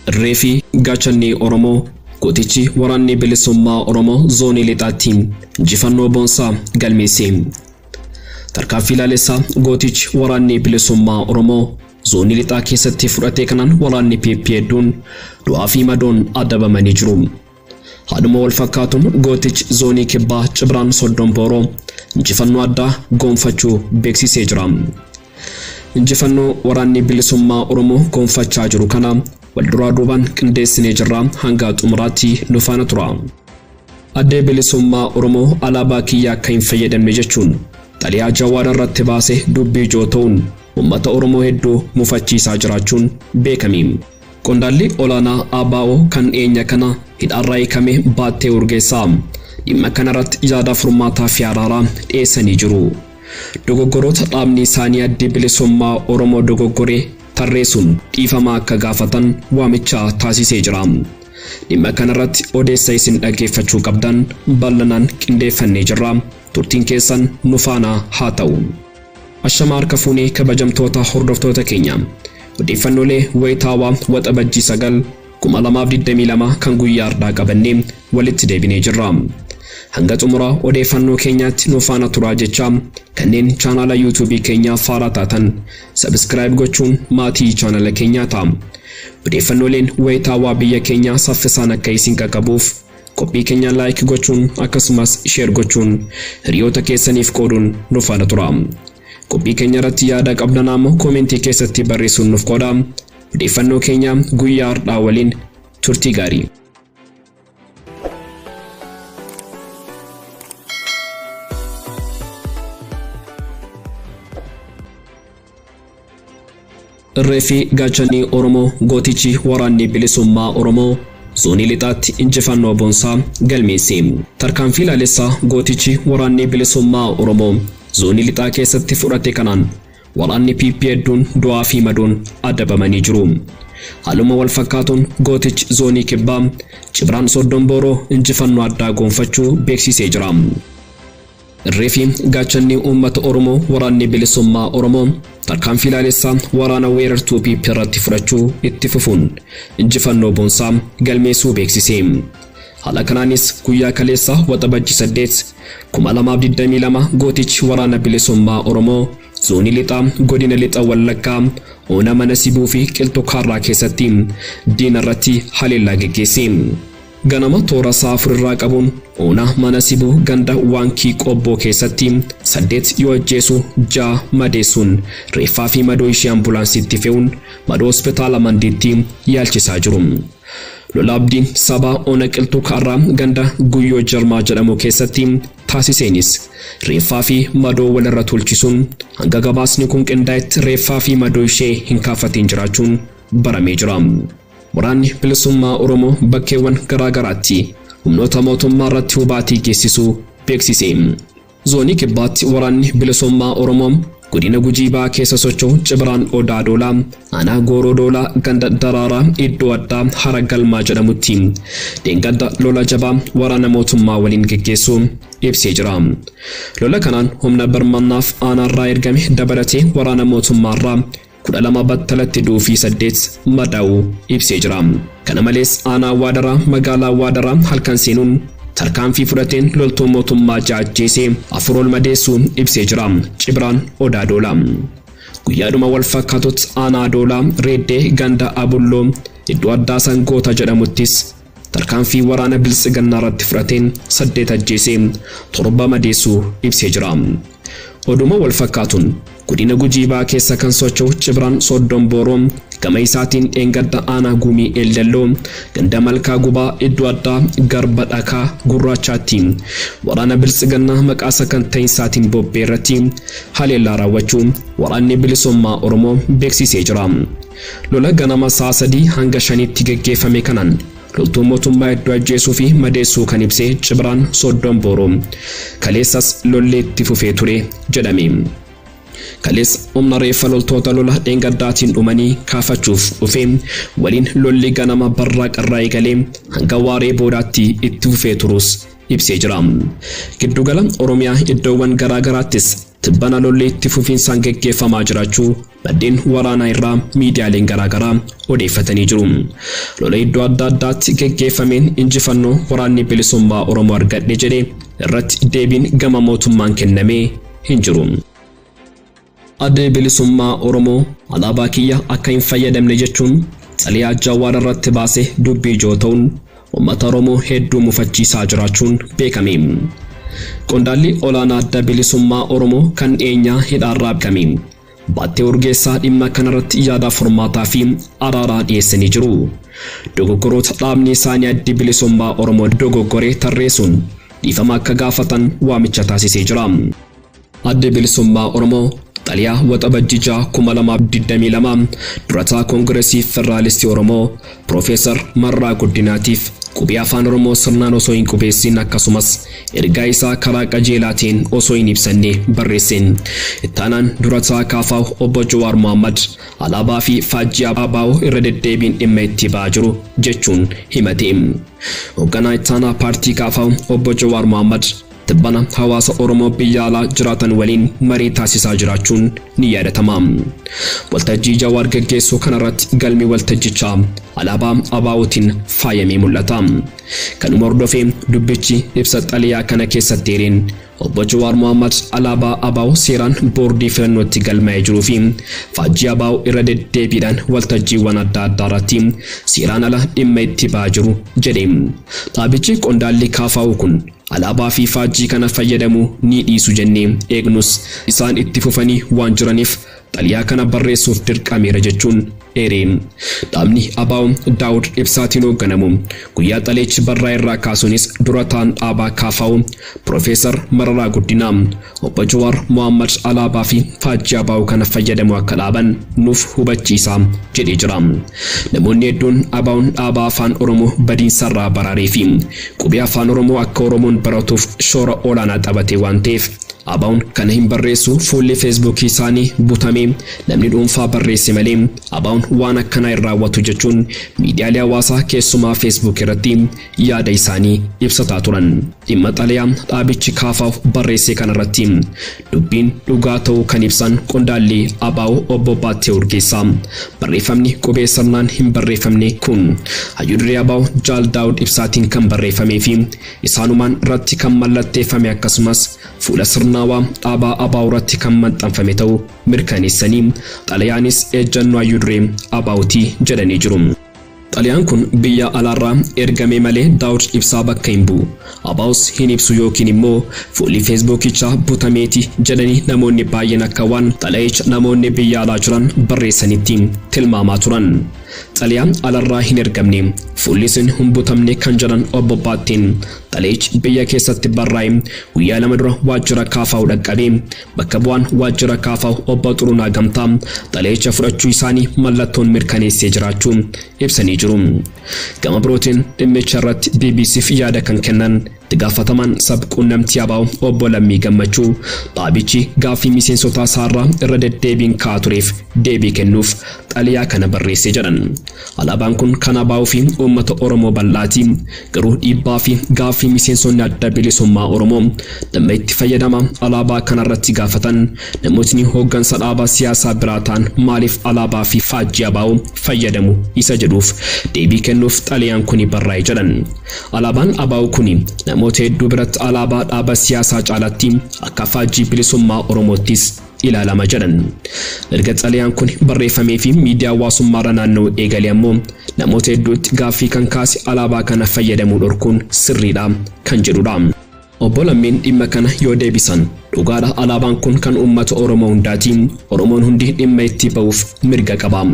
Irree fi gaachanni Oromoo gootichi waraanni bilisummaa Oromoo zoonii lixaatti injifannoo boonsaa galmeesse. Tarkaanfii laalessaa gootichi waraanni bilisummaa Oromoo zoonii lixaa keessatti fudhate kanaan waraanni PP hedduun du'aa fi madoon adabamanii jiru. Haaluma wal fakkaatuun gootichi zoonii kibbaa Cibraan Soddon Booroo injifannoo addaa gonfachuu beeksisee jira. Injifannoo waraanni bilisummaa Oromoo gonfachaa jiru kana walduraa duubaan qindeessinee jirra, hanga xumuraatti nu faana tura. Addee bilisummaa Oromoo alaabaa kiyya akka hin fayyadamne jechuun xaliyaa Jawaar irratti baase dubbii ijoo ta'uun uummata Oromoo hedduu mufachiisaa jiraachuun beekame. Qondaalli olaanaa ABO kan dhiyeenya kana hidhaarraa hiikame Baattee Urgeessaa dhimma kanarratti yaada furmaataa fi araaraa dhiyeessanii jiru. Dogoggoroota dhaabni isaanii addi bilisummaa Oromoo dogoggoree tarreessuun dhiifama akka gaafatan waamicha taasisee jira. Dhimma kanarratti odeessa isin dhaggeeffachuu qabdan bal'inaan qindeeffannee jirra. Turtiin keessan nu faana haa ta'u. Ashama harka fuunee kabajamtoota hordoftoota keenya. Odeeffannoolee wayitaawaa Waxabajjii 9 2022 kan guyyaa har'aa qabannee walitti deebinee jirra. Hanga xumura odeeffannoo keenyaatti nu faana turaa jecha kanneen chaanaala yuutuubii keenyaa faaraa taatan subscribe gochuun maatii chaanaala keenyaa ta'a. Odeeffannooleen wayitaawaa biyya keenyaa saffisaan akka isin qaqqabuuf qophii keenya like gochuun akkasumas share gochuun hiriyoota keessaniif qooduun nu faana tura. Qophii keenya irratti yaada qabdan ammoo koomentii keessatti barreessuun nuuf qooda. Odeeffannoo keenya guyyaa har'aa waliin turtii gaarii. Irree fi gaachanni Oromoo gootichi waraanni bilisummaa Oromoo zoonii lixaatti injifannoo boonsaa galmeesse. Tarkaanfii laalessaa gootichi waraanni bilisummaa Oromoo zoonii lixaa keessatti fudhate kanaan waraanni PP hedduun du'aa fi madoon adabamanii jiru. Haaluma wal fakkaatuun gootichi zoonii kibbaa Cibraan Soddon Booroo injifannoo addaa gonfachuu beeksisee jira. Irree fi gaachanni uummata Oromoo waraanni bilisummaa Oromoo tarkaanfii laalessaa waraana weerartuu PP irratti fudhachuu itti fufuun injifannoo boonsaa galmeessuu beeksise. Haala kanaanis guyyaa kaleessa Waxabajjii 8 2022 gootichi waraana bilisummaa Oromoo zoonii lixaa godina lixa Wallaggaa ona mana Sibuu fi Qilxuu Kaarraa keessatti diina irratti haleellaa geggeesse. Ganama toora sa'a 4 irraa qabuun ona mana Sibuu ganda Waankii Qobboo keessatti 8 yoo ajjeesu 6 madeessuun reeffaa fi madoo ishee ambulaansiitti fe'uun madoo hospitaala Mandiitti yaalchisaa jiru. Lola Abdiin sabaa ona Qilxuu Kaarraa ganda Guyyoo Jarmaa jedhamu keessatti taasiseenis reeffaa fi madoo walirra tuulchisuun hanga gabaasni kun qindaa'etti reeffaa fi madoo ishee hin kaafatiin jiraachuun baramee jira. Waraanni bilisummaa Oromoo bakkeewwan garaa garaatti humnoota mootummaa irratti hubaatii geessisuu beeksise. Zoonii kibbaatti waraanni bilisummaa Oromoo godina Gujii Bahaa keessa socho'u Cibraan Odaa Doolaa aanaa Gooroo Doolaa ganda Daraaraa iddoo addaa Hara Galmaa jedhamutti dheengadda lola jabaa waraana mootummaa waliin geggeessuu ibsee jira. Lola kanaan humna birmannaaf aanaarraa ergame dabalatee waraana mootummaarraa 12 battalatti du'uu fi 8 madaa'uu ibsee jira. Kana malees aanaa Waadaraa magaalaa Waadaraa halkan seenuun tarkaanfii fudhateen loltuu mootummaa 6 ajjeesee 4 ol madeessuu ibsee jira. Cibraan Odaa Doolaa. Guyyaadhuma wal fakkaatutti aanaa Doolaa Reeddee ganda Abulloo iddoo addaa Sangoota jedhamuttis tarkaanfii waraana biltsiginnaa irratti fudhateen 8 ajjeesee 7 madeessuu ibsee jira. Oduma wal fakkaatuun godina Gujii Bahaa keessa kan socho'u Cibraan Soddon Booroo gama isaatiin dheengadda aanaa Gumii Eeldalloo ganda Malkaa Gubaa iddoo addaa Garba Dhakaa Gurraachaatti waraana biltsiginnaa maqaa sakanta'insaatiin bobbee irratti haleellaa raawwachuu waraanni bilisummaa Oromoo beeksisee jira. Lola ganama sa'a 3 hanga 5tti geggeeffame kanaan loltuu mootummaa hedduu ajjeesuu fi madeessuu kan ibse Cibraan Soddon Booroo kaleessas lolli itti fufee ture jedhame. Kaleessa humna reeffa loltoota lola dheengaddaatiin dhumanii kaafachuuf dhufe waliin lolli ganama barraa qarraa eegalee hanga waaree boodaatti itti fufee turus ibsee jira. Giddugala Oromiyaa iddoowwan garaa garaattis tibbana lolli itti fufiinsaan geggeeffamaa jiraachuu maddeen waraanaa irraa miidiyaaleen garaagaraa odeeffatanii jiru. Lola iddoo adda addaatti geggeeffameen injifannoo waraanni bilisummaa Oromoo argadhe jedhe irratti deebiin gama mootummaan kennamee hin jiru. Adda bilisummaa Oromoo alaabaa kiyya akka hin fayyadamne jechuun xalayaa Jawaar irratti baase dubbii ijoo ta'uun uummata Oromoo hedduu mufachiisaa jiraachuun beekame. Qondaalli olaanaa adda bilisummaa Oromoo kan dhiyeenyaa hidhaarraa beekame. Baattee Urgeessaa dhimma kanarratti yaada furmaataa fi araaraa dhiyeessanii jiru. Dogoggoroota dhaabni isaanii addi bilisummaa Oromoo dogoggoree tarreessuun dhiifama akka gaafatan waamicha taasisee jira. Addi bilisummaa Oromoo xalayaa Waxabajjii 6, 2022 durataa Koongireesii Federaalistii Oromoo Piroofeesar Marraa Guddinaatiif qubee afaan Oromoo sirnaan osoo hin qubeessin akkasumas ergaa isaa karaa qajeelaatiin osoo hin ibsanne barreesseen. Ittaanaan durataa KFO obbo Jawaar Mohammad alaabaa fi faajjii ABO irra deddeebiin dhimma itti ba'aa jiru jechuun himate. Hoogganaa ittaanaa paartii KFO obbo Jawaar Mohammad tibbana hawaasa Oromoo biyya alaa jiraatan waliin marii taasisaa jiraachuun ni yaadatama. Waltajjii Jawaar gaggeessuu kanarratti galmi waltajjichaa alaabaa ABO'tiin faayamee mul'ata. Kanuma hordofee dubbichi ibsa xalayaa kana keessatti eereen obbo Jawaar Mohammad alaabaa ABO seeraan boordii filannootti galmaa'ee jiruu fi faajjii ABO irra deddeebiidhaan waltajjiiwwan adda addaa irratti seeraan ala dhimma itti ba'aa jiru jedhe. Dhaabichi qondaalli KFO kun alaabaa fi faajjii kana fayyadamuu ni dhiisu jennee eegnus isaan itti fufanii waan jiraniif xalayaa kana barreessuuf dirqameera jechuun eere. Dhaabni ABO Daawud Ibsaatiin hoogganamu guyyaa xalayichi barraa irraa kaasuunis durataan dhaabaa KFO Piroofeesar Mararaa Guddinaa obbo Jawaar Mohammad alaabaa fi faajjii ABO kana fayyadamu akka dhaaban nuuf hubachiisa jedhee jira. Namoonni hedduun ABO'n dhaabaa afaan Oromoo badiinsarraa baraaree fi qubee afaan Oromoo akka Oromoon baratuuf shoora olaanaa taphate waan ta'eef ABO'n kana hin barreessu, fuulli Feesbuukii isaanii butamee namni dhuunfaa barreesse malee ABO'n waan akkanaa hin raawwatu jechuun miidiyaalee hawaasaa keessumaa Feesbuuk irratti yaada isaanii ibsataa turan. Dhimma xalayaa dhaabichi KFO barreesse kanarratti dubbiin dhugaa ta'uu kan ibsan qondaalli ABO obbo Baattee Urgeessaa barreeffamni qubee sirnaan hin barreeffamne kun hayyuu duree ABO Jaal Daawud Ibsaatiin kan barreeffamee fi isaanumaan irratti kan mallatteeffame akkasumas fuula sirnaawaa dhaabaa ABO irratti kan maxxanfame ta'uu mirkaneessanii xalayaanis ejjennoo hayyuu duree ABO'tii jedhanii jiru. Xalayaan kun biyya alaarraa ergame malee Daawud Ibsaa bakka hin bu'u. ABOs hin ibsu yookiin immoo fuulli Feesbuukichaa butameeti jedhanii namoonni baay'een akka waan xalayicha namoonni biyya alaa jiran barreessanitti tilmaamaa turan. Xalayaan alarraa hin ergamne, fuulli isin hin butamne kan jedhan obbo Baatteen xalayichi biyya keessatti barraa'e guyyaa 2 dura waajjira KFO dhaqqabee bakka bu'aan waajjira KFO obbo Xurunaa Gamtaa xalayicha fudhachuu isaanii mallattoon mirkaneessee jiraachuu ibsanii jiru. Gama birootiin dhimmicha irratti BBCf yaada kan kennan itti gaafatamaan sab-quunnamtii ABO obbo Lammii Gammachuu dhaabichi gaaffii miseensota isaarraa irra deddeebiin ka'aa tureef deebii kennuuf xalayaa kana barreesse jedhan. Alaabaan kun kan ABO fi uummata Oromoo bal'aati. Garuu dhiibbaa fi gaaffii miseensonni adda bilisummaa Oromoo dhimma itti fayyadama alaabaa kanarratti gaafatan namootni hooggansa dhaabaa siyaasaa biraa ta'an maaliif alaabaa fi faajjii ABO fayyadamu isa jedhuuf deebii kennuuf xalayaan kuni barraa'e jedhan. Alaabaan ABO kuni namoota hedduu biratti alaabaa dhaaba siyaasaa caalatti akka faajjii bilisummaa Oromoottis ilaalama jedhan. Erga xalayaan kun barreeffamee fi miidiyaa hawaasummaarra naanna'u eegalee ammoo namoota hedduutti gaaffii kan kaase alaabaa kana fayyadamuu dhorkuun sirriidha kan jedhudha. Obbo Lammiin dhimma kana yoo deebisan dhugaadha, alaabaan kun kan uummata Oromoo hundaati. Oromoon hundi dhimma itti ba'uuf mirga qaba.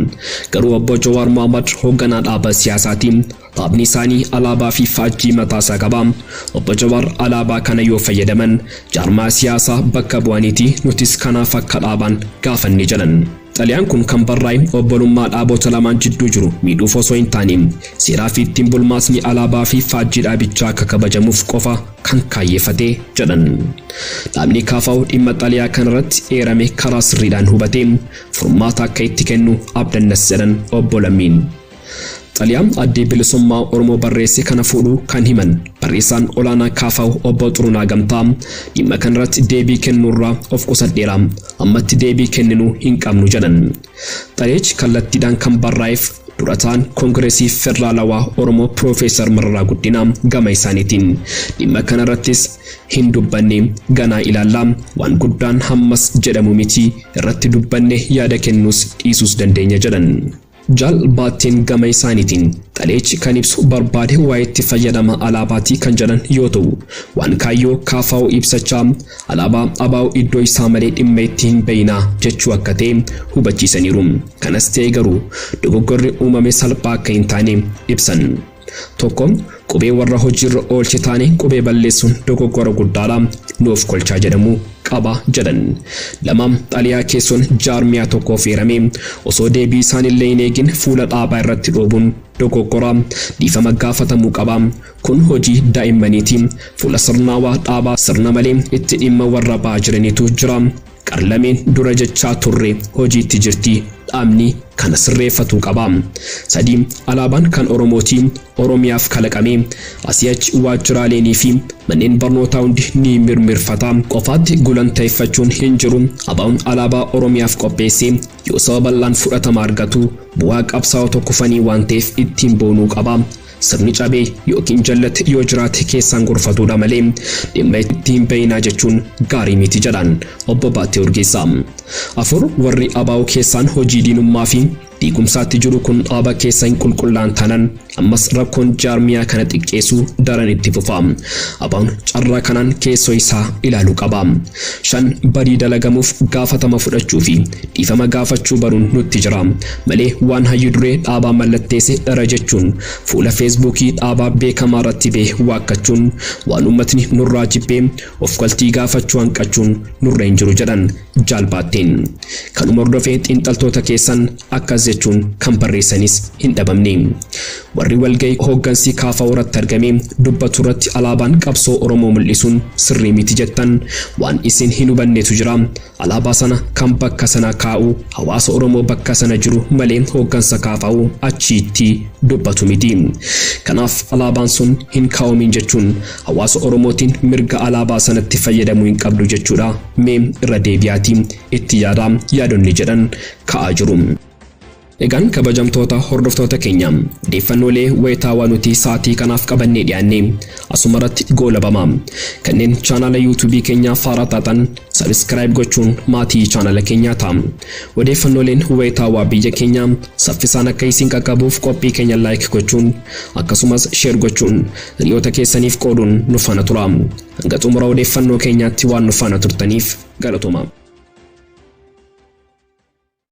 Garuu obbo Jawaar Mohammad hoogganaa dhaaba siyaasaati. Dhaabni isaanii alaabaa fi faajjii mataasaa qaba. Obbo Jawaar alaabaa kana yoo fayyadaman jaarmaa siyaasaa bakka bu'aniiti, nutis kanaaf akka dhaabaan gaafanne jedhan. Xalayaan kun kan barraa'e obbolummaa dhaabota lamaan jidduu jiru miidhuuf osoo hin taane seeraa fi ittiin bulmaatni alaabaa fi faajjii dhaabichaa akka kabajamuuf qofa kan kaayyeeffate jedhan. Dhaabni KFO dhimma xalayaa kanarratti eerame karaa sirriidhaan hubatee furmaata akka itti kennu abdannas jedhan obbo Lammiin. Xalayaan addi bilisummaa Oromoo barreesse kana fuudhuu kan himan Barreessaan olaanaa KFO obbo Xurunaa Gamtaa dhimma kanarratti deebii kennuurraa of qusadheera. Ammatti deebii kenninuu hin qabnu jedhan. Xalayichi kallattiidhaan kan barraa'eef durataan Koongireesii Federaalawaa Oromoo Piroofeesar Mararaa Guddinaa gama isaaniitiin dhimma kanarrattis hin dubbanne, ganaa ilaallaa, waan guddaan hammas jedhamu miti, irratti dubbanne yaada kennuus dhiisuus dandeenya jedhan. Jaal Baatteen gama isaaniitiin xalayichi kan ibsu barbaade waa'ee itti fayyadama alaabaatii kan jedhan yoo ta'u, waan kaayyoo KFO ibsachaa alaabaa ABO iddoo isaa malee dhimma itti hin bayinaa jechuu akka ta'e hubachiisaniiru. Kanas ta'e garuu dogoggorri uumame salphaa akka hin taane ibsan. Tokko qubee warra hojiirra oolche taane qubee balleessuun dogoggora guddaadha, nuuf kolchaa jedhamu qaba jedhan. Lama xalayaa keessoon jaarmiyaa tokkoof eerame osoo deebii isaanillee hin eegin fuula dhaabaa irratti dhoobuun dogoggora, dhiifama gaafatamuu qaba. Kun hojii daa'immaniiti. Fuula sirnaawaa dhaabaa sirna malee itti dhimma warra ba'aa jiraniitu jira. Qarlameen dura jechaa turre hojiitti jirti. Dhaabni kana sirreeffatuu qaba. Sadi alaabaan kan Oromooti, Oromiyaaf kalaqame. Asii achi waajjiraaleenii fi manneen barnootaa hundi ni mirmirfata. Qofaatti gulanteeffachuun hin jiru. ABO'n alaabaa Oromiyaaf qopheesse yoo saba bal'aan fudhatama argatu bu'aa qabsaa'ota kufanii waan ta'eef ittiin boonuu qaba. Sirni cabee yookiin jallate yoo jiraate keessaan gorfatuudha malee dhimma ittiin bayinaa jechuun gaarii miti jedhan obbo Baattee Urgeessaa. Afur warri ABO keessaan hojii diinummaa fi diigumsaatti jiru kun dhaaba keessa hin qulqullaan taanaan ammas rakkoon jaarmiyaa kana xiqqeessuu daran itti fufa. ABO'n carraa kanaan keessoo isaa ilaaluu qaba. Shan badii dalagamuuf gaafatama fudhachuu fi dhiifama gaafachuu baruun nutti jira. Malee waan hayyu duree dhaabaa mallatteesse dhara jechuun fuula Feesbuukii dhaabaa beekamaa irratti ba'e waakkachuun waan uummatni nurraa jibbee of galtii gaafachuu hanqachuun nurra hin jiru jedhan Jaal Baatteen. Kanuma hordofee xiinxaltoota keessan akkas jechuun kan barreessanis hin dhabamne. Warri walgahii hooggansi KFO irratti argame dubbatu irratti alaabaan qabsoo Oromoo mul'isuun sirrii miti jettan waan isin hin hubannetu jira. Alaabaa sana kan bakka sana kaa'u hawaasa Oromoo bakka sana jiru malee hooggansa KFO achiitti dubbatu miti. Kanaaf alaabaan sun hin kaa'umin jechuun hawaasa Oromootiin mirga alaabaa sanatti fayyadamuu hin qabdu jechuudha. Mee irra deebi'aatii itti yaadaa yaadonni jedhan ka'aa jiru. Egaan kabajamtoota hordoftoota keenya, odeeffannoolee wayitaawaa nuti sa'aatii kanaaf qabannee dhiyaanne asumarratti goolabama. Kanneen chaanala yuutuubii keenyaa faaraa taatan subscribe gochuun maatii chaanala keenyaa ta'a. Odeeffannooleen wayitaawaa biyya keenyaa saffisaan akka isin qaqqabuuf qophii keenya like gochuun akkasumas share gochuun hiriyoota keessaniif qooduun nu faana tura. Hanga xumura odeeffannoo keenyaatti waan nu faana turtaniif galatooma.